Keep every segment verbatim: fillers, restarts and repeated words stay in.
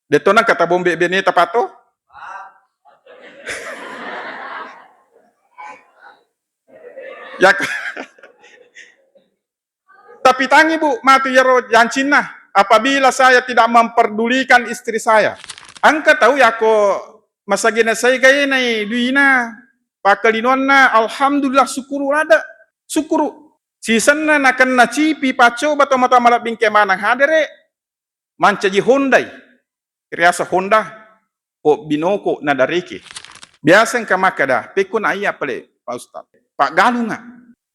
Detto nangka tabombe beneta pato? Yak-, tapi tangi, Bu, matu iyaro jancinna. Apabila saya tidak memperdulikan istri saya, engka tau yakko masagena saigae nai duina, pakkalinoanna, alhamdulillah, syukuru ladde. Syukuru. Sisenna nakenna cipi paccoba tomatoa malebbi engka maneng hadere, mancaji Hondai. Riaseng Honda, ko binoko na dareke. Biasa engka makkeda, pekko na iya pale, Pak Ustaz. Paggalunga.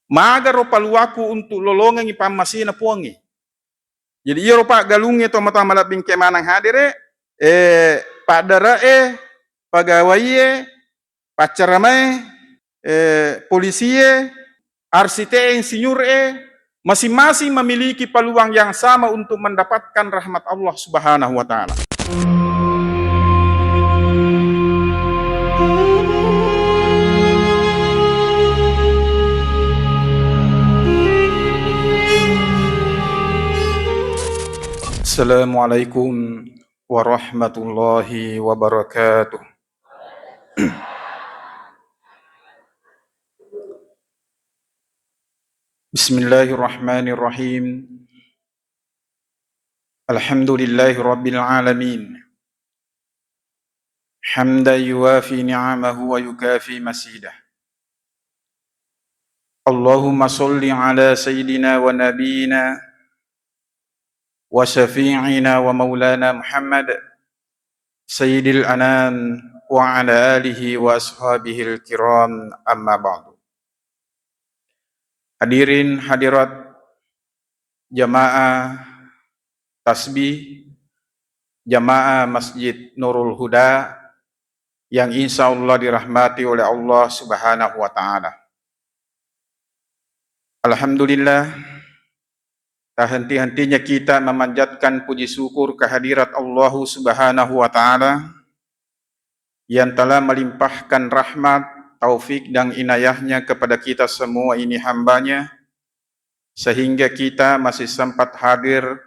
Magaro paluaku untuk lolongengi pammasena Puangnge. Jadi iyaro paggalungnge tomatoa malebbi engka maneng hadere, eh, paddare'e, pagawaie, paccaramae, eh, polisie, arsitek, insinyur, eh, masing-masing memiliki peluang yang sama untuk mendapatkan rahmat Allah Subhanahu wa Ta'ala. Assalamualaikum warahmatullahi wabarakatuh. Bismillahirrahmanirrahim. Alhamdulillahi rabbil alamin. Hamdan yuwafi ni'amahu wa yukafi masidah. Allahumma salli ala sayyidina wa nabiyyina wa syafi'ina wa maulana Muhammad, sayyidil anam, wa ala alihi wa ashabihil kiram, amma ba'du. Hadirin hadirat jamaah tasbih, jamaah Masjid Nurul Huda yang insya Allah dirahmati oleh Allah Subhanahu wa Ta'ala. Alhamdulillah, tak henti-hentinya kita memanjatkan puji syukur kehadirat Allah Subhanahu wa Ta'ala yang telah melimpahkan rahmat, taufik, dan inayahnya kepada kita semua ini hambanya, sehingga kita masih sempat hadir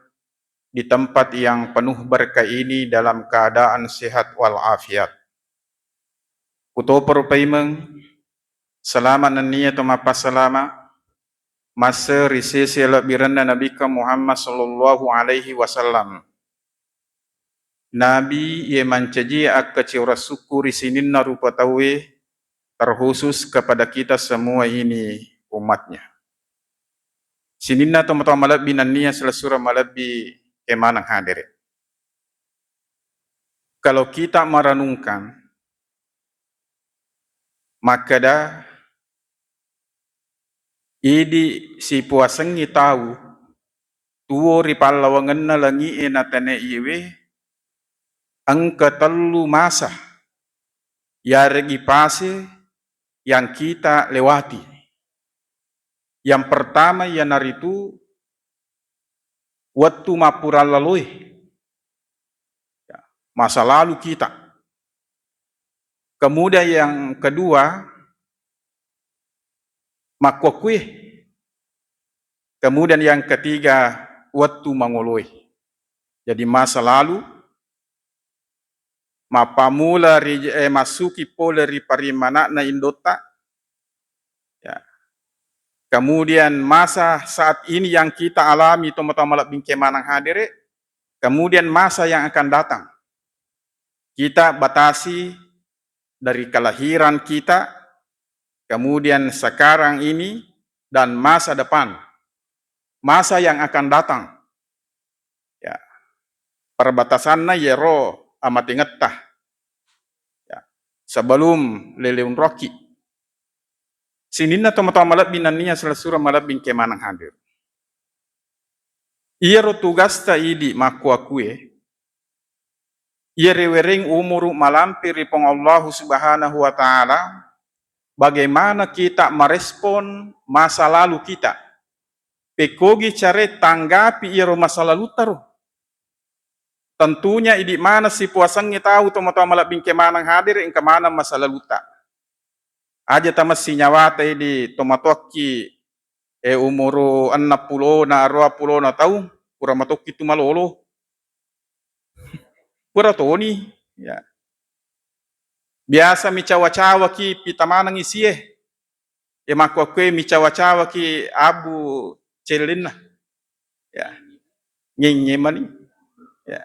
di tempat yang penuh berkah ini dalam keadaan sehat walafiat. Kutoparo paimeng, salama nennia to mappassalama, masse ri sese lebbirenna Nabikka Muhammad sallallahu alaihi wasallam. Nabi iye mancaji akkacewra sukku ri sininna rupa tauwe, terkhusus kepada kita semua ini umatnya. Sininna tomatoa malebbi nennia selessureng malebbi kemaneng hadere. Kalau kita merenungkan, makkeda idi sipuasengngi tau tuwo ri pallawangenna langi'e na tane iyewe, engka tellu masa, yaregi pase yang kita lewati. Yang pertama iyanaritu wettu mappurallaloe. Ya, masa lalu kita. Kemudian yang kedua, makkuakkue. Kemudian yang ketiga, wettu mangoloe. Jadi masa lalu, mappammula ri, eh, massuki pole ri parimana'na indotta. Ya. Kemudian masa saat ini yang kita alami, tomatoa malebbi engka maneng hadere, kemudian masa yang akan datang. Kita batasi dari kelahiran kita, kemudian sekarang ini, dan masa depan, masa yang akan datang. Ya. Perbatasanna yero amatingetta. Ya. Sebelum leleunrokki. Sininna tomatoa malebbi nennia selessureng malebbi engka maneng hadir. Iyaro tugasta idi makkuakue, iyarewereng umuru malampe ri Puang Allahu Subhanahu wa Ta'ala, bagaimana kita merespon masa lalu kita? Pekkogi care tanggapi iyaro masa lalutta ro? Tentunya idi maneng sipuasengnge tau tomatoa malebbi engka maneng hadir, engka maneng masa lalutta. Aja tamessi nyawata idi tomatoakki, eh, umuru enneng pulona, aruwa pulona taung, pura matokki tu malolo. Pura toni, ya. Biasa micawa-cawaki pita maneng isie. E makkuakkue micawa-cawaki abu cellenna. Ya. Ngengnge mani. Ya.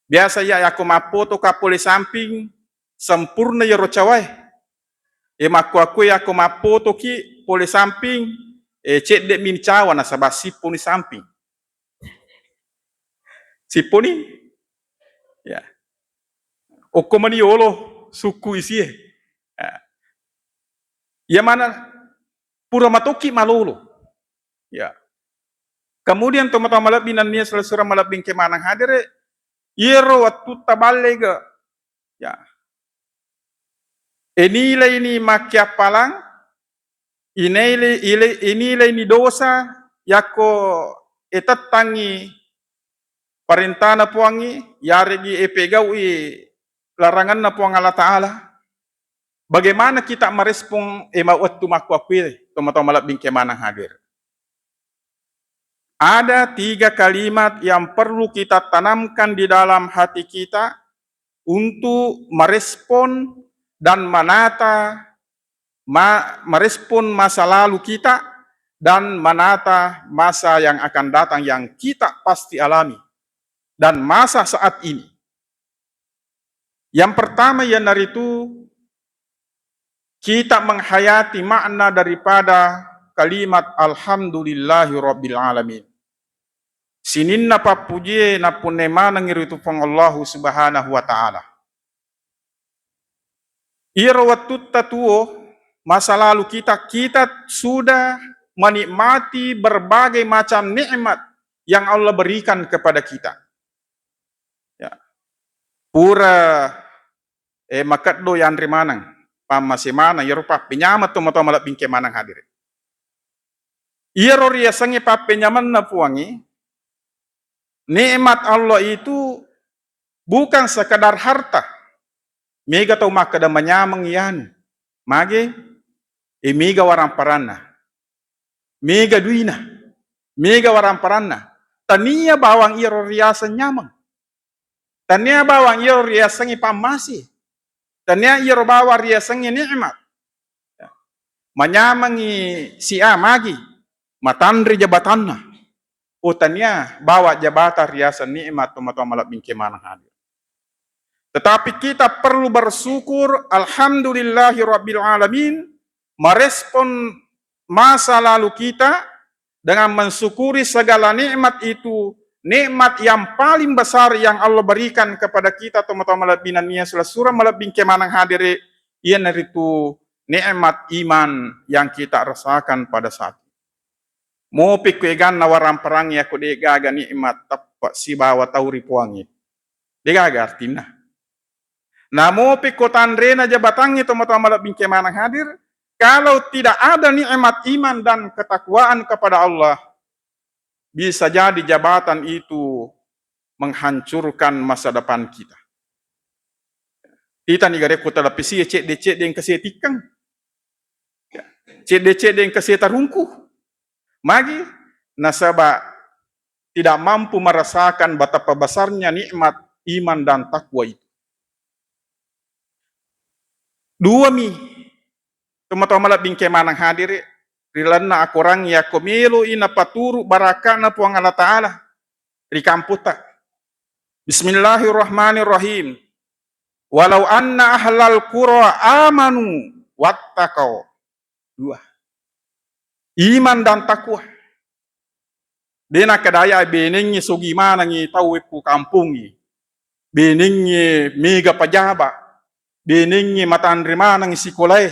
Biasa ya, yakko mappotoka pole samping, sempurna yero cawae. E makkuakkue yakko mappotoki pole samping, e cedde mi cawa nasaba sipponi samping. Sipponi? Ya. Okko mani yolo sukku isie. Ya. Iya mana pura matoki malolo. Ya. Kemudian tomatoa malebbi nennia selessureng malebbi engke maneng hadere, iyero wettutta ballega. Ya. Inilaini makkiappalang, inili-, ili-, inilaini dosa yakko etettangngi parentana Puangngi, yaregi epegau'i laranganna Puang Allah Ta'ala. Bagaimana kita merespon e ma-, wettu makkuakkue, tomatoa malebbi engke maneng hadir? Ada tiga kalimat yang perlu kita tanamkan di dalam hati kita untuk merespon dan menata, ma-, merespon masa lalu kita dan menata masa yang akan datang yang kita pasti alami dan masa saat ini. Yang pertama iyanaritu kita menghayati makna daripada kalimat alhamdulillahi rabbil alamin. Sininna pappujie nappunnai manengngi ritu Puang Allahu Subhanahu wa Ta'ala. Iyaro wettutta tuo, masa lalu kita, kita sudah menikmati berbagai macam nikmat yang Allah berikan kepada kita. Ya. Pura, eh, makeddo yanre maneng, pammase maneng, iyaro pappenyameng tomatoa malebbi engke maneng hadire. Iyaro riasengnge pappenyamenna Puangnge, nikmat Allah itu bukan sekadar harta. Mega tau makkeda manyameng iyanu. Mage? E, mega waramparanna. Mega duina. Mega waramparanna. Tania bawang iyaro riaseng nyameng. Tania bawang iyaro riasengnge pammase. Tania iyaro bawang riasengnge nikmat. Manyamengngi si A magi, matanre jabatanna. Oh, tania bawa jabatan riaseng nikmat tomatoa malebbi engke maneng hadir. Tetapi kita perlu bersyukur, alhamdulillahi rabbil alamin, merespon masa lalu kita dengan mensyukuri segala nikmat itu, nikmat yang paling besar yang Allah berikan kepada kita, tomatoa malebbi nennia selessureng malebbi engke maneng hadire, iyanaritu nikmat iman yang kita rasakan pada saat itu. Mopi ko eganna waramparangnge, yakko de'gaga nikmat teppe sibawa tau ri Puangnge. De'gaga artinna. Namopi ko tanrena jabatangnge tomatoa malebbi engke maneng hadir, kalau tidak ada nikmat iman dan ketakwaan kepada Allah, bisa jadi jabatan itu menghancurkan masa depan kita. Itani gare ko televisi cedde-cedde engka setikkeng. Cedde-cedde engka setarungku. Magi? Nasaba tidak mampu merasakan betapa besarnya nikmat iman dan takwa itu. Duami, tomatoa malebbi engke maneng hadire, ri lalenna akorang yakko meloi napaturu barakana Puang Allah Ta'ala ri kamputta. Bismillahirrahmanirrahim. Walau anna ahlal qura amanu wattaqau. Dua. Iman dan takwa. De nakkedaya benengngi sogi manengngi tau ku kampongnge. Benengngi mega pajaba. Benengngi matanre manengngi sikolae.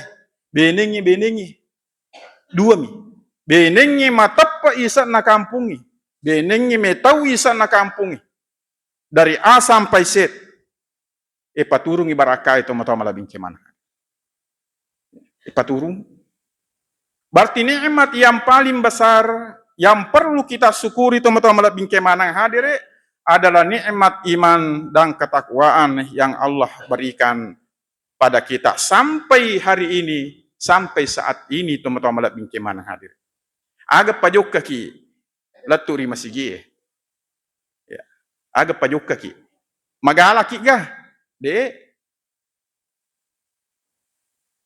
Benengngi, benengngi. Duami. Benengngi mateppe ise'na kampongnge. Benengngi metau ise'na kampongnge. Dari A sampai Z. Ipaturungngi barakkae tomatoa malebbi engke maneng. Ipaturung. Berarti nikmat yang paling besar yang perlu kita syukuri tomatoa malebbi engke maneng hadire adalah nikmat iman dan ketakwaan yang Allah berikan pada kita sampai hari ini, sampai saat ini tomatoa malebbi engke maneng hadire. Aga pajokkaki lettu ri masigie. Ya. Aga pajokkaki. Magalaki ga? De.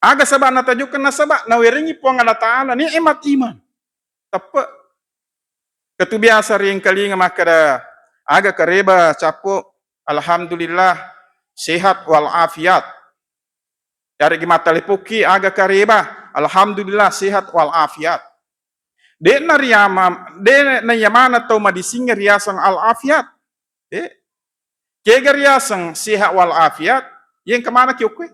Aga saba'na tajokka? Nasaba nawerengngi Puang Allah Ta'ala nikmat iman. Teppe. Ketu biasa riengkalinga makkeda, aga kareba cappo, alhamdulillah, sehat wal afiat. Yaregi mattalepoki, aga kareba, alhamdulillah, sehat wal afiat. De nariama-, de naiamana tau madisingnge riaseng al afiat. De. Kega riaseng sehat wal afiat? Yengka manaki okkoe?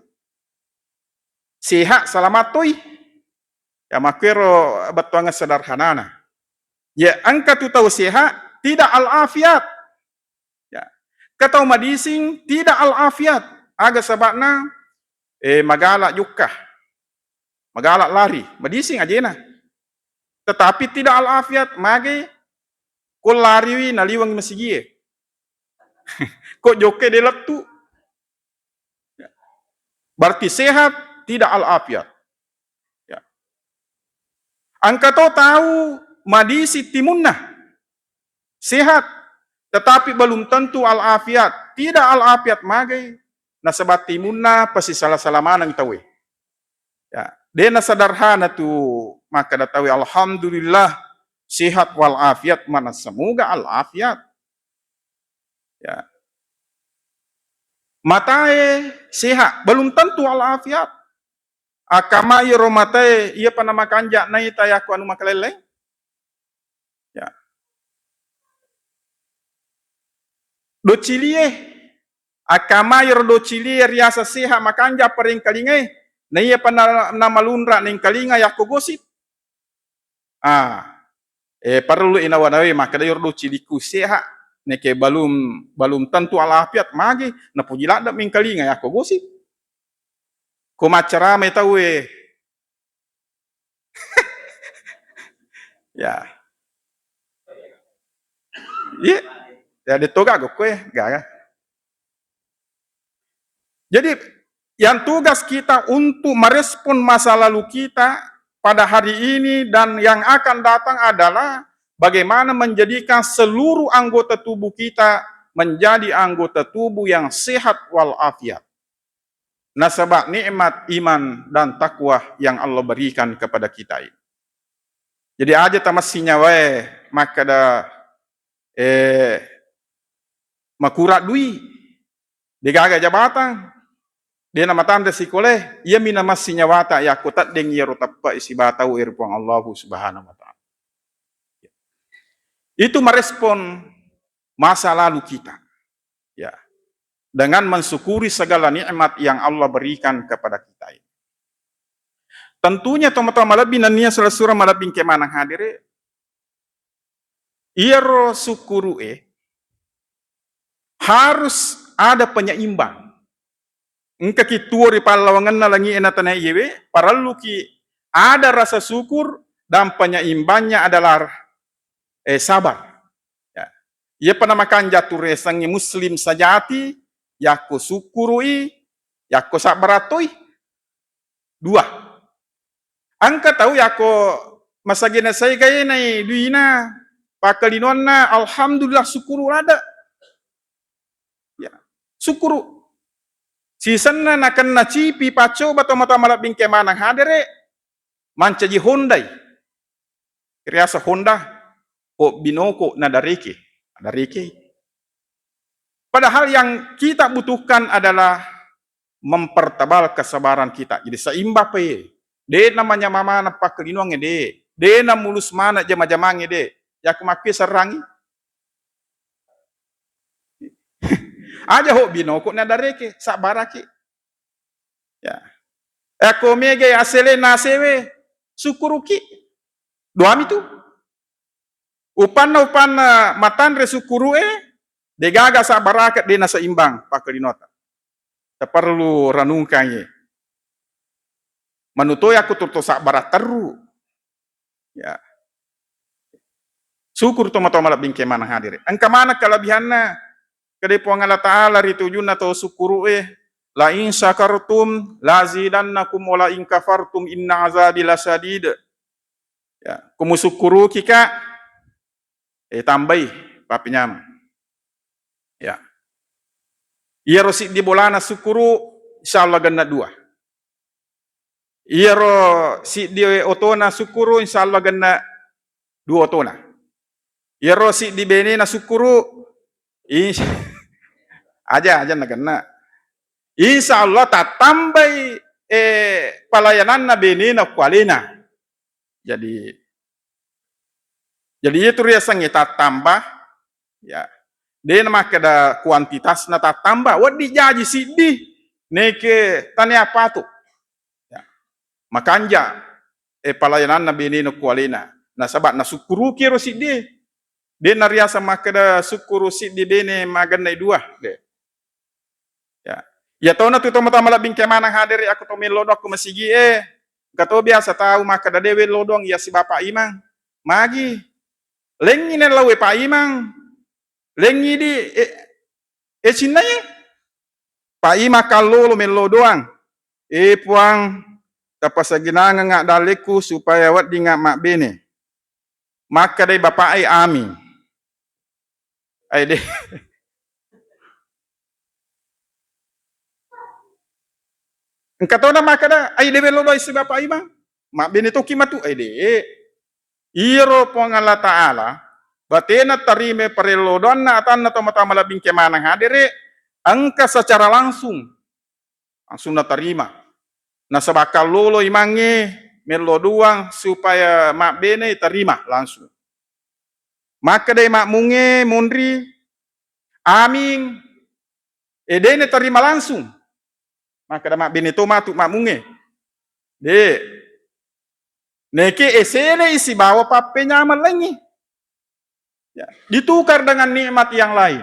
Sehat, selamat toi. Ya, makkuero bettuanna sederhanana. Ya, engka tu tau sehat, tidak al afiat. Ya. Engka tau madising, tidak al afiat. Aga saba'na? Eh, magala jokka. Magala lari, madising ajena. Tetapi tidak al afiat, mage ko lariwi naliweng masigie. Ko jokke de lettu. Ya. Berarti sehat, tidak al afiat. Ya. Engka to tau madising timunna. Sehat, tetapi belum tentu al afiat. Tidak al afiat, mage? Nasaba timunna pasi sala-sala maneng tauwe. Ya, de nasederhana tu makkeda tauwe, alhamdulillah, sehat wal afiat, mana semoga al afiat. Ya. Matae sehat, belum tentu al afiat. Akkamai ro matae, iya pa namakanja naita yakko anu makalelleng. Ya. Docilie, akkamai ro docilie riaseng sehat makanja parengkalingae, naiya pa na-, namalunra nengkalinga yakko gosip. Ah, eh, parellu inawa-nawae makkeda iyaro docilikku sehat, neke balum, balum tentu alafiat, magi napuji ladde mengkalinga yakko gosip. Ko maccaramai tauwe. Ya. Iya. Ya, de toga gokko ya, gaga. Jadi, yang tugas kita untuk merespon masa lalu kita pada hari ini dan yang akan datang adalah bagaimana menjadikan seluruh anggota tubuh kita menjadi anggota tubuh yang sehat walafiat. Nasaba nikmat iman dan takwa yang Allah berikan kepada kita ini. Jadi aja tamassi nyawae makkeda, eh, makura dui, degaga jabatan, de namatanre sikolae, iyami namassi nyawata yakko teddeng iyaro teppe'i siba tau ri Puang Allahu Subhanahu wa Ta'ala. Itu merespon masa lalu kita. Ya. Dengan mensyukuri segala nikmat yang Allah berikan kepada kita ini. Tentunya tomatoa malebbi nennia sura-sura malebbi engke maneng hadere, iyaro sukkuru'e harus ada penyeimbang. Engkaki tuo ri pallawangenna langi'e na tanae iyewe, parelluki ada rasa syukur dan penyeimbangnya adalah, eh, sabar. Ya. Iyapa namakanja tu riasengnge muslim sajati, yakko sukkuru'i, yakko sabbara toi. Dua. Engka tau yakko masagena saegae nai duina, pakkalinoanna, alhamdulillah, sukkuru ladde. Ya, sukkuru. Sisenna nakenna cipi paccoba tomatoa malebbi engke maneng hadere, mancaji Hondai. Riaseng Honda, hobbi noko nadareke, nadareke. Padahal yang kita butuhkan adalah mempertebal kesabaran kita. Jadi seimbang pe. De namanyamang maneng pakkalinoangnge de. De namulus maneng jama-jamangnge de. Yakko makkue serrangi. Aja hobbi noko nadareke, sabbaraki. Ya. Yakko mega asele nasewe, sukkuruki. Doami tu. Upanna, upanna matanre sukkuru'e, degaga sabbaraka, de naseimbang pakkalinota. Taperlu ranungkangngi. Manutoi aku turto sabbara terru. Ya. Syukur tomatoa malebbi engke maneng hadere. Engka maneng kelebihanna, kede Puang Allah Ta'ala ri tujunna to sukkuru'e, "La in syakartum la azidannakum wa la in kafartum inna azabi lasyadid." Ya, ko musukkuruki, Kak, eh, tambai pappenyameng. Ya. Iyaro siddi bolana sukkuru, insya Allah genna dua. Iyaro siddi otona sukkuru, insya Allah genna dua otona. Iyaro siddi benena sukkuru, insya, aja, aja nagenna. Insya Allah tattambai, eh, pelayananna benena ku alena. Jadi, jadi itu riasengnge tattamba, ya. De' namakkeda kuantitasna tattamba, wedding jaji siddi, neke tania patu. Ya. Makanja, eh, pelayananna benena ku alena. Nasaba nasukkuruki ero siddi. De' nariaseng makkeda sukkuru siddi bene magennai dua. De'. Ya. Ya tona tu tomatoa malebbi engka maneng hadere, akko to mello doang ko masigi e. Engka to biasa tau makkeda de' wello doang iya si Bapak Imang. Magi. Lengngi nellau e Pak Imang. Lengngi di, eh, eh, cinnai. Pak Imang kallolo mello doang. Eh, Puang, tapasaginangengnga dallekku supaya weddingnga mabbene. Makkedai bapa'e, "Amin." Ai de'. Engka tona makkeda, "Ai de' wello doang si Bapak Imang. Mabbene toki matu." Ai de'. Iyaro Puang Allah Ta'ala, batena tarima parello doanna atanna tomatoa malebbi engka maneng hadere, engka secara langsung. Langsung natarima. Nasaba kallolo imangnge mello doang supaya mabbene, tarima langsung. Makkedai makmungnge monri, "Amin." Eh, de' natarima langsung. Makkeda mabbene to matu makmungnge. De'. Neke eselei sibawa pappenyameng laingnge. Ya, ditukar dengan nikmat yang lain.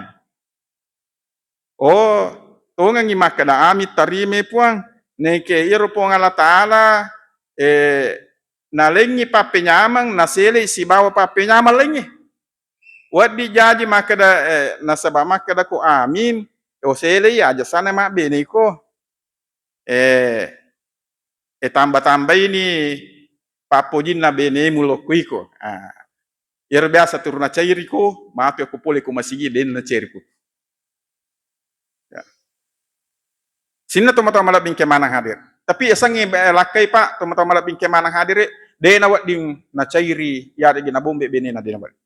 Oh, tongengngi makkeda, "Amin, tarima Puang." Neke iyaro Puang Allah Ta'ala, eh, nalengngi pappenyameng, naselei sibawa pappenyameng laingnge. Wedding jaji makkeda, eh, nasaba makkeda ko amin, oh, selei aja sana mabbene ko. Eh, eh, tamba-tambaini pappojinna benemu lokko iko. Ah. Iyaro biasa turu nacairi ko, matu ko pole ko masigi, de' nacairi ko. Ya. Sininna tomatoa malebbi engka maneng hadir. Tapi yasengnge, eh, lakkai, Pak, tomatoa malebbi engka maneng hadir, de' nawedding nacairi, yareggi nabombe benena, de' nawedding.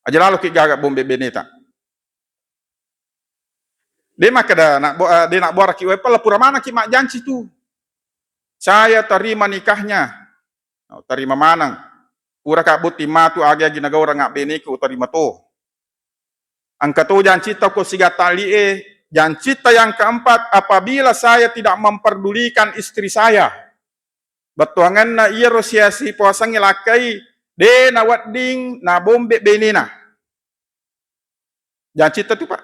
Aja laloki gaga bombe beneta. De' makkeda, nak bo-, eh, de' nabbuaraki wae pella, pura manengki majjanci tu. Saya terima nikahnya. Oh, terima maneng. Puraka botting matu agi-agi nagaurang abbeneku, terima to. Engka to jancita ko sigattali e, jancita yang keempat, apabila saya tidak memperdulikan istri saya. Bettuangenna iyaro siasi puasangnge lakkai, de' nawedding nabombe benena. Jancita tu, Pak.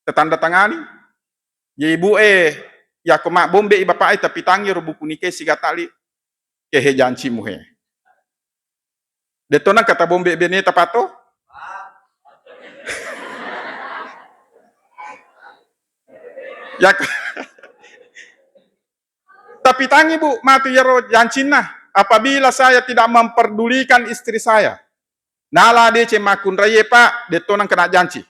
Tatanda tangani. Ye ibu e, yakko mabbombe i bapak e, tapitangi ro buku nikah sigattali. Kehe jancimu he. De' to nengka tabombe beneta, Pak, to? Yakko Tapitangi, Bu, matu iyaro jancinna. Apabila saya tidak memperdulikan istri saya, nala deceng makkunraie, Pak, de' to nengka najanci.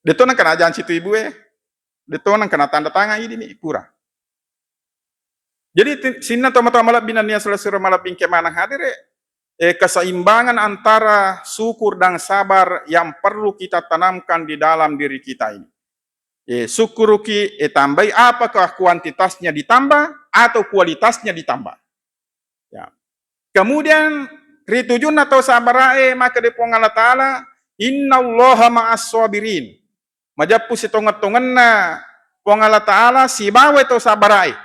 De' to nengka najanci tu ibu e. De' to nengka natanda tangan, idi mi pura. Jadi, ti-, sininna tomatoa malebbi nennia sala-, sala malebbi engka maneng hadir e, eh, keseimbangan antara syukur dan sabar yang perlu kita tanamkan di dalam diri kita ini. Eh, sukkuruki, eh, tambai, apakah kuantitasnya ditambah atau kualitasnya ditambah? Ya. Kemudian, ri tujunna tau sabarae, makkeda Puang Allah Ta'ala, "Innallaha ma'as sabirin." Majeppu sitongeng-tongenna Puang Allah Ta'ala sibawa tau sabarae.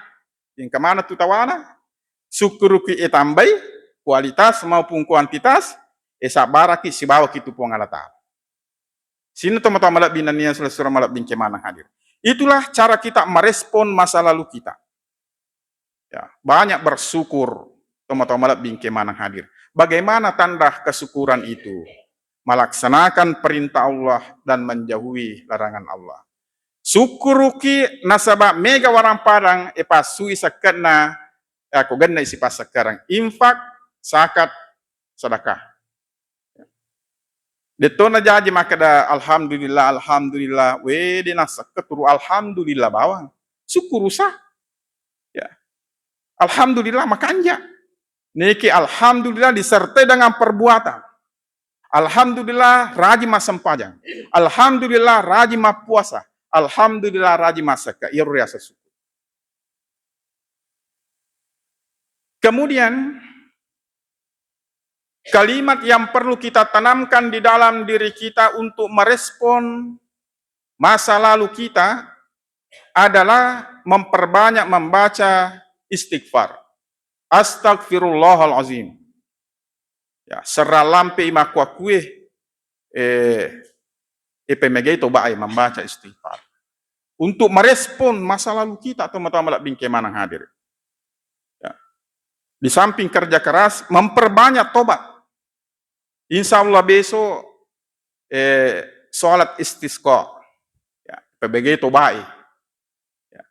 Engka maneng tu tawana, sukkuruki, eh, tambai kualitas maupun kuantitas, eh, sabbaraki sibawaki tu Puang Allah Ta'ala. Sininna tomatoa malebbi nennia sala-, sala malebbi engka maneng hadir. Itulah cara kita merespon masa lalu kita. Ya, banyak bersyukur tomatoa malebbi engka maneng hadir. Bagaimana tanda kesyukuran itu? Melaksanakan perintah Allah dan menjauhi larangan Allah. Sukkuruki nasaba mega warang padang, eh, passui sekke'na, eh, ko genna isi passakkarang. Infak, zakat, sedekah. De'to najaji makkeda, "Alhamdulillah, alhamdulillah." We, de' nasekka turu alhamdulillah bawang. Sukkuru sa. Ya. Alhamdulillah makanja. Niki alhamdulillah disertai dengan perbuatan. Alhamdulillah rajin massempajang. Alhamdulillah rajin mappuasa. Alhamdulillah rajin massekka. Iyaro riaseng sukkuru. Kemudian, kalimat yang perlu kita tanamkan di dalam diri kita untuk merespon masa lalu kita adalah memperbanyak membaca istighfar. Astagfirullahalazim. Ya, serra lampe i makkuakkue, eh, eh, pemegai toba e membaca istighfar. Untuk merespon masa lalu kita, teman-teman malebbi engka maneng hadir. Ya. Di samping kerja keras, memperbanyak tobat. Insya Allah besok, eh, sholat istisqa. Ya, pemegai toba e. Ya.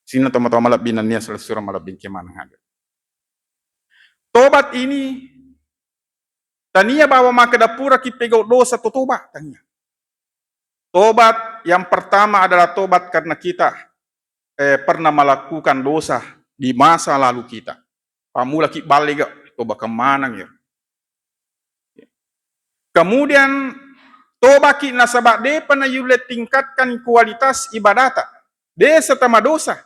Sininna tomatoa malebbi nennia selessureng malebbi engka maneng hadir. Tobat ini tania bawa makkeda puraki pegau dosa to tobat, tania. Tobat yang pertama adalah tobat karena kita, eh, pernah melakukan dosa di masa lalu kita. Pammulaki ballega, toba kemaneng ya. Kemudian tobaki nasaba depa nayulle tingkatkan kualitas ibadata. De' setama dosa.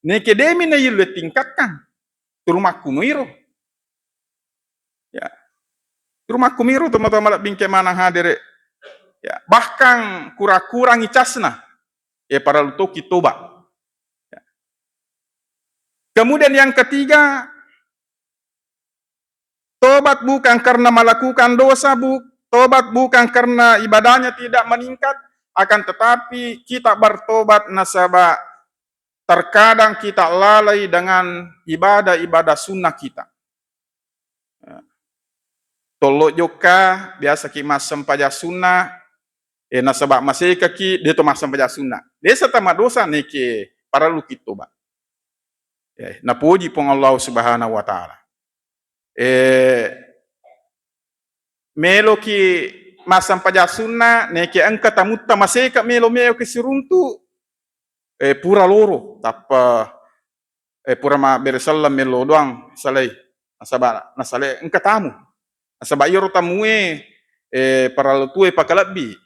Neke demi nayulle tingkatkan. Turumakku muiro. Ya. Turumakku muiro tomatoa malebbi engka maneng hadere. Ya. Bahkan kura-kurangi casna. Ya, parallu toki toba. Ya. Kemudian yang ketiga, tobat bukan karena melakukan dosa, bu-, tobat bukan karena ibadahnya tidak meningkat, akan tetapi kita bertobat nasaba terkadang kita lalai dengan ibadah-ibadah sunnah kita. Ya. Tollo jokka, biasaki massempajang sunnah, eh, nasaba masekaki, de' to massempajang sunnah. De' setama dosa neke paralluki toba. Eh, napoji Puang Allah Subhanahu wa Ta'ala. Eh, meloki massempajang sunnah, neke engka tamutta maseka melo-, meloki siruntu, eh, pura loro, tappa, eh, pura mabbere selleng melo doang salai. Nasaba, nasale engka tamu. Nasaba iyaro tamue, eh, parallu tuo pakalebbi.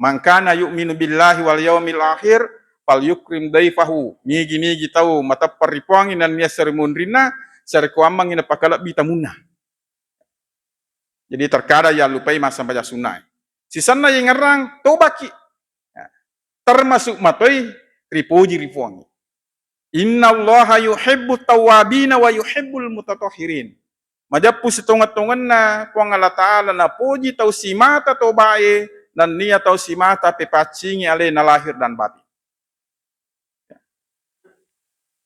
"Man kana yu'minu billahi wal yaumil akhir, falyukrim daifahu." Nigi-nigi tau mateppa ri Puangnge nennia seri munrinna, sarekkuammengngi napakalebbi tamunna. Jadi terkadang yallupai massempajang sunnae. Sisenna yengngerang, tobaki. Ya. Termasuk matoi ripoji ri Puangnge. "Innallaha yuhibbut tawwabina wa yuhibbul mutatahhirin." Majeppu sitongeng-tongenna Puang Allah Ta'ala napoji tau simata tobae, nennia tau simata pepaccingi alena lahir dan batin.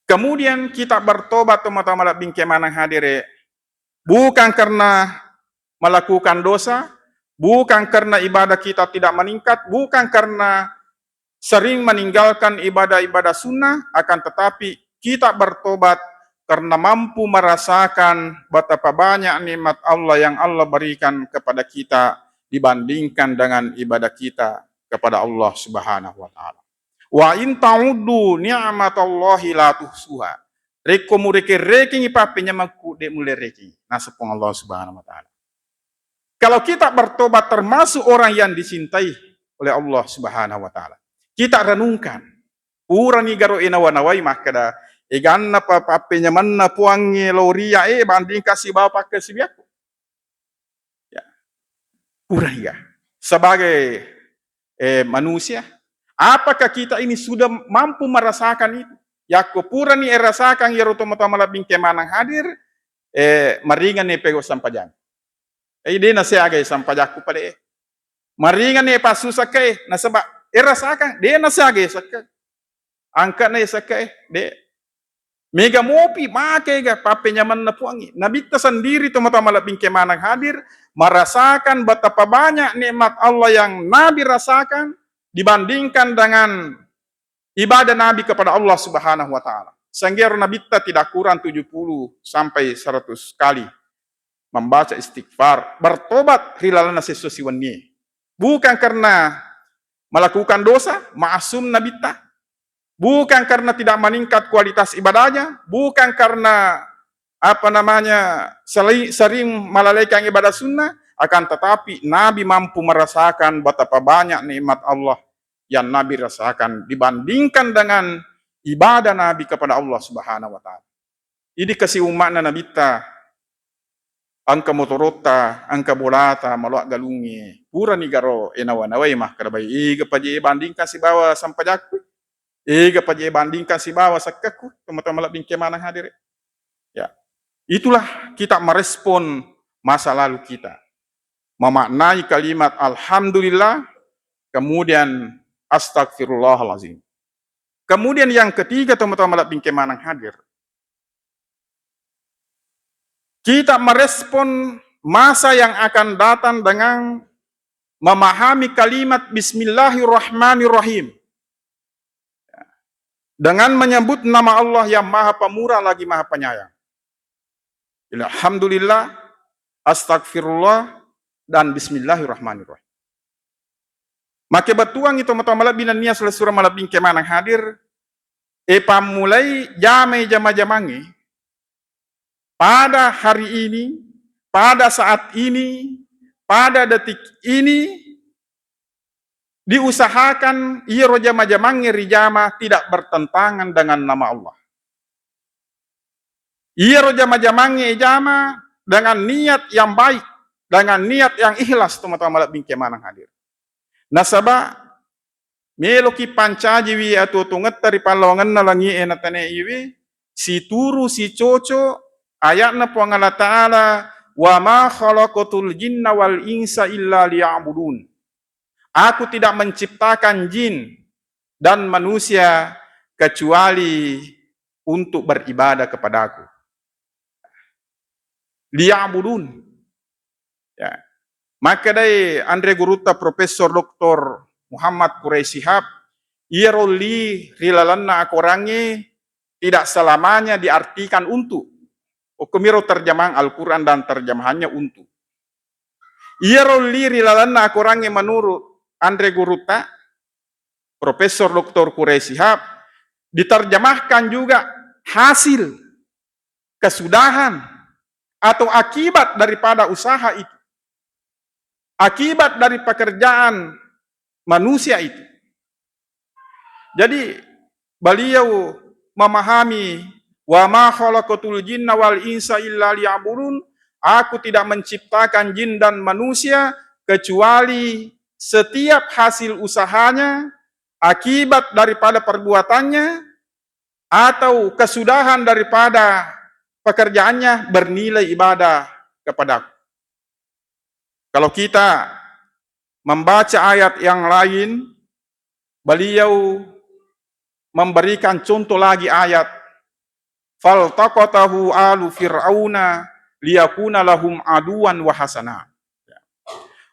Kemudian kita bertobat, tomatoa malebbi engka maneng hadere, bukan karena melakukan dosa, bukan karena ibadah kita tidak meningkat, bukan karena sering meninggalkan ibadah-ibadah sunnah, akan tetapi kita bertobat karena mampu merasakan betapa banyak nikmat Allah yang Allah berikan kepada kita dibandingkan dengan ibadah kita kepada Allah Subhanahu wa Ta'ala. "Wa in ta'uddu ni'matallahi la tuhsuha." Rekko murekeng-rekengi pappenyamengku, de' mulle rekeng, naseng Puang Allah Subhanahu wa Ta'ala. Kalau kita bertobat termasuk orang yang dicintai oleh Allah Subhanahu wa Ta'ala. Kita renungkan, purani garo e nawa-nawai makkeda, eganna pa-, pappenyamenna Puangnge lao ri iyae bandingkan sibawa pakkasiwiakku. Ya. Purani ga. Sebagai, eh, manusia, apakah kita ini sudah mampu merasakan itu? Yakko purani erasakan iyaro tomatoa malebbi engka maneng hadir, eh, maringanni pegau sempajang. Eh, de' nasiagai sempajakku pale. Maringanni passusakkae, nasaba erasakang, de' nasiagai sakka. Angkana sakkae, de'. Mega mopi make ga pappenyamenna Puangnge. Nabitta sendiri tomatoa malebbi engka maneng hadir, merasakan betapa banyak nikmat Allah yang Nabi rasakan dibandingkan dengan ibadah Nabi kepada Allah Subhanahu wa Ta'ala. Sehingga Nabitta tidak kurang tujuh puluh sampai seratus kali. membaca istighfar, bertobat ri lalenna sesso siwennie. Bukan karena melakukan dosa, ma'asum Nabitta. Bukan karena tidak meningkat kualitas ibadahnya, bukan karena, apa namanya, seli-, sering melalaikan ibadah sunnah, akan tetapi Nabi mampu merasakan betapa banyak nikmat Allah yang Nabi rasakan dibandingkan dengan ibadah Nabi kepada Allah Subhanahu wa Ta'ala. Idi kasi umma'na Nabitta, engka motorotta, engka bolata, maloa galungnge, purani garo e nawa-nawai makkeda, bai, ega paje bandingkan sibawa sampajakku, ega paje bandingkan sibawa sakkakku, teman-teman lebih ke mana hadire. Ya, itulah kita merespon masa lalu kita. Memaknai kalimat alhamdulillah, kemudian astagfirullahalazim. Kemudian yang ketiga, teman-teman lebih ke mana hadir. Kita merespon masa yang akan datang dengan memahami kalimat Bismillahirrahmanirrahim. Dengan menyebut nama Allah yang Maha Pemurah lagi Maha Penyayang. Alhamdulillah, astagfirullah, dan bismillahirrahmanirrahim. Makkebettuangngi tomatoa malebbi nennia selessureng malebbi engka maneng hadir, e pammulai jamai jama-jamangnge, pada hari ini, pada saat ini, pada detik ini, diusahakan iyaro jama-jamangnge rijama tidak bertentangan dengan nama Allah. Iyaro jama-jamangnge ijama dengan niat yang baik, dengan niat yang ikhlas, tomatoa malebbi engka maneng hadir. Nasaba meloki pancajiwi atuo-tuongetta ri pallawangenna langi'e na tanaewe, situru sicoco aya'na Puang Allah Ta'ala, "Wa ma khalaqtul jinna wal insa illa liya'budun." Aku tidak menciptakan jin dan manusia kecuali untuk beribadah kepadaku. Liya'budun. Ya. Makkedai anre gurutta Profesor Doktor Muhammad Quraish Shihab, iyaro li ri lalenna akorangnge tidak selamanya diartikan untuk. Okkomiro terjemahan Al-Quran dan terjemahannya untuk. Iyaro li ri lalenna akorangnge menurut anre gurutta, Profesor Doktor Quraish Shihab, diterjemahkan juga hasil, kesudahan, atau akibat daripada usaha itu. Akibat dari pekerjaan manusia itu. Jadi, beliau memahami, "Wa ma khalaqtul jinna wal insa illa liya'budun," aku tidak menciptakan jin dan manusia kecuali setiap hasil usahanya, akibat daripada perbuatannya, atau kesudahan daripada pekerjaannya bernilai ibadah kepadaku. Kalau kita membaca ayat yang lain, beliau memberikan contoh lagi ayat, "Faltaqatahu alu fir'auna liyakuna lahum aduwan wa hasana."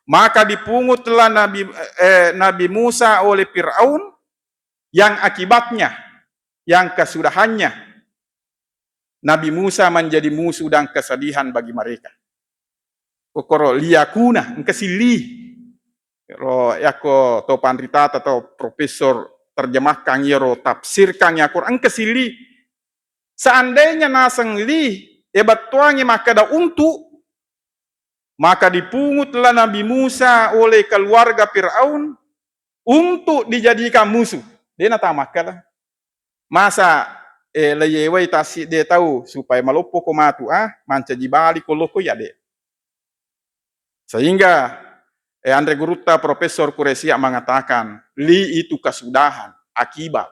Maka dipungutlah Nabi, eh, Nabi Musa oleh Firaun, yang akibatnya, yang kesudahannya, Nabi Musa menjadi musuh dan kesedihan bagi mereka. Kokoro liyakuna, engka silli. Ro yakko to panritata, to profesor terjemahkan iyaro, tafsirkan ya Quran, engka silli. Seandainya naseng li, e bettuangi makkeda untuk, maka dipungutlah Nabi Musa oleh keluarga Firaun untuk dijadikan musuh. De' natamakkala. Masa, eh, leyewai tassidde tau supaya maloppo ko matu, ah, mancaji bali ko loko ya de'. Sehingga, eh, anre gurutta Profesor Kuresia mengatakan, li itu kesudahan, akibat.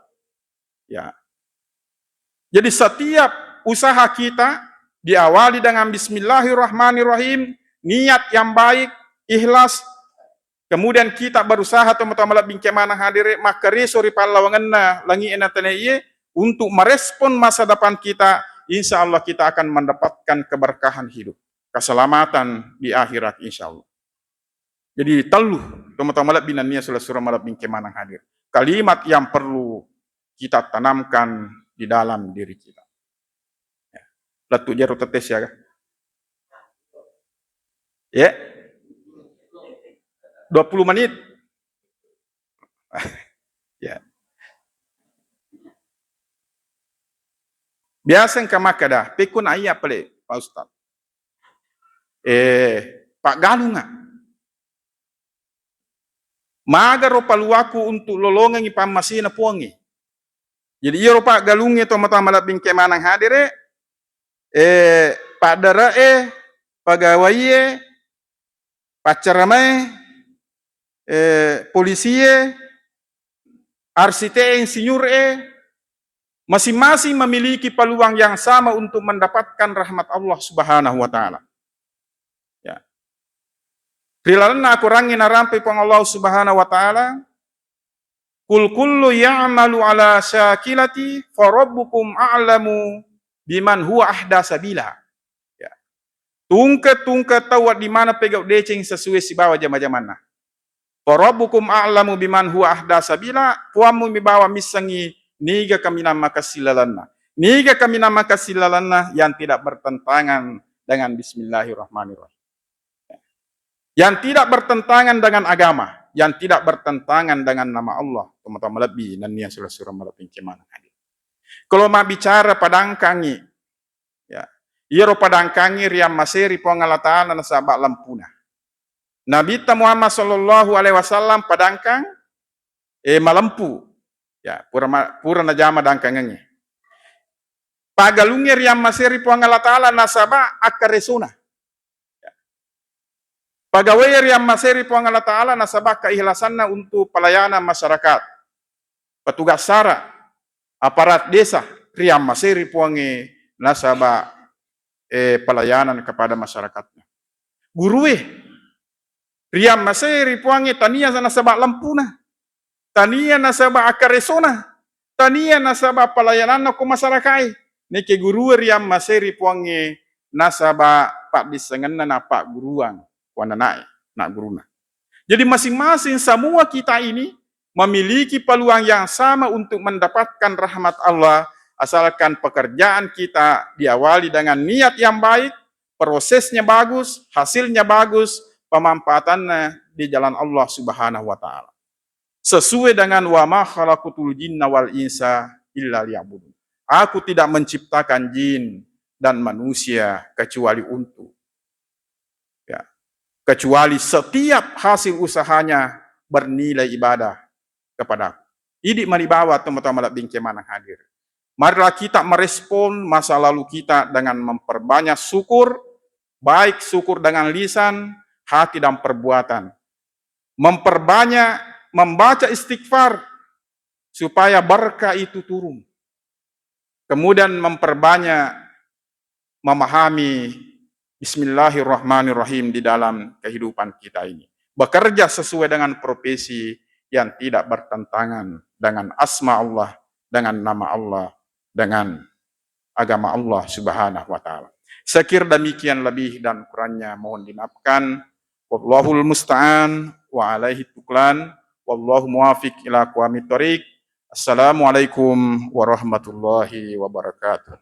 Ya. Jadi setiap usaha kita diawali dengan bismillahirrahmanirrahim, niat yang baik, ikhlas, kemudian kita berusaha, teman-teman lebih kemana hadire, makkareso ri pallawangenna langi ena tanaie untuk merespon masa depan kita, insya Allah kita akan mendapatkan keberkahan hidup, keselamatan di akhirat, insya Allah. Jadi tellu, teman-teman lebih nania selesura malebbi kemana hadir. Kalimat yang perlu kita tanamkan di dalam diri kita. Ya. Lettu jero tetes ya. Ya. Dua puluh menit. Ya. Biasa engka makkeda, "Pekko na iya pale, Pak Ustaz." Eh, paggalunga. Magaro paluaku untuk lolongengi pammasena Puangnge. Jadi iyaro paggalungnge to mata malebbi engka maneng hadere, eh, paddare'e, pegawaiye, paccaramae, eh, polisie, R C T, insinyur e, masing-masing memiliki peluang yang sama untuk mendapatkan rahmat Allah Subhanahu wa Ta'ala. Ya. Ri lalenna akorangnge narampe Puang Allah Subhanahu wa Ta'ala, "Kul kullu ya'malu ala syakilati, farabbukum a'lamu biman huwa ahda sabila." Ya. Tungke-tungke tau wedding maneng pegau deceng sesuai sibawa jama-jamanna. "Farabbukum a'lamu biman huwa ahda sabila," Puammu mi bawang missengngi niga kaminang makessing lalenna. Niga kaminang makessing lalenna yang tidak bertentangan dengan bismillahirrahmanirrahim. Yang tidak bertentangan dengan agama, yang tidak bertentangan dengan nama Allah, tomatoa malebbi nennia sura-sura malebbi engka maneng hadir. Kalau mabbicara padangkangi, ya, iyaro padangkangi riammaseri Puang Allah Ta'ala nasaba lempuna. Nabitta Muhammad sallallahu alaihi wasallam padangkang, eh, malempu. Ya, pura ma-, pura najama dangkangengnge. Pagalungnge riammaseri Puang Allah Ta'ala nasaba akkaresona. Ya. Pagawai riammaseri Puang Allah Ta'ala nasaba keikhlasanna untuk pelayanan masyarakat. Petugas sara, aparat desa, riammaseri Puangnge nasaba, eh, pelayanan kepada masyarakatnya. Gurue, riammaseri Puangnge tania nasaba lempuna, tania nasaba akkaresona, tania nasaba pelayananna ko masyarakae. Neke gurue riammaseri Puangnge nasaba paddissengenna nappagguruang ko ananae, na guruna. Jadi masing-masing semua kita ini memiliki peluang yang sama untuk mendapatkan rahmat Allah, asalkan pekerjaan kita diawali dengan niat yang baik, prosesnya bagus, hasilnya bagus, pemanfaatannya di jalan Allah Subhanahu wa Ta'ala. Sesuai dengan, "Wa ma khalaqtul jinna wal insa illa liya'budun." Aku tidak menciptakan jin dan manusia kecuali untuk, ya, kecuali setiap hasil usahanya bernilai ibadah kepadaku. Idi malibawa tomatoa malebbi engka maneng hadir. Marilah kita merespon masa lalu kita dengan memperbanyak syukur, baik syukur dengan lisan, hati, dan perbuatan. Memperbanyak membaca istighfar supaya berkah itu turun. Kemudian memperbanyak memahami Bismillahirrahmanirrahim di dalam kehidupan kita ini. Bekerja sesuai dengan profesi yang tidak bertentangan dengan asma Allah, dengan nama Allah, dengan agama Allah Subhanahu wa Ta'ala. Saya kira demikian, lebih dan kurangnya mohon dimaafkan. Wallahul musta'an wa alaihi tuklan. Wallahu muwafiq ila aqwamit thariq. Assalamualaikum warahmatullahi wabarakatuh.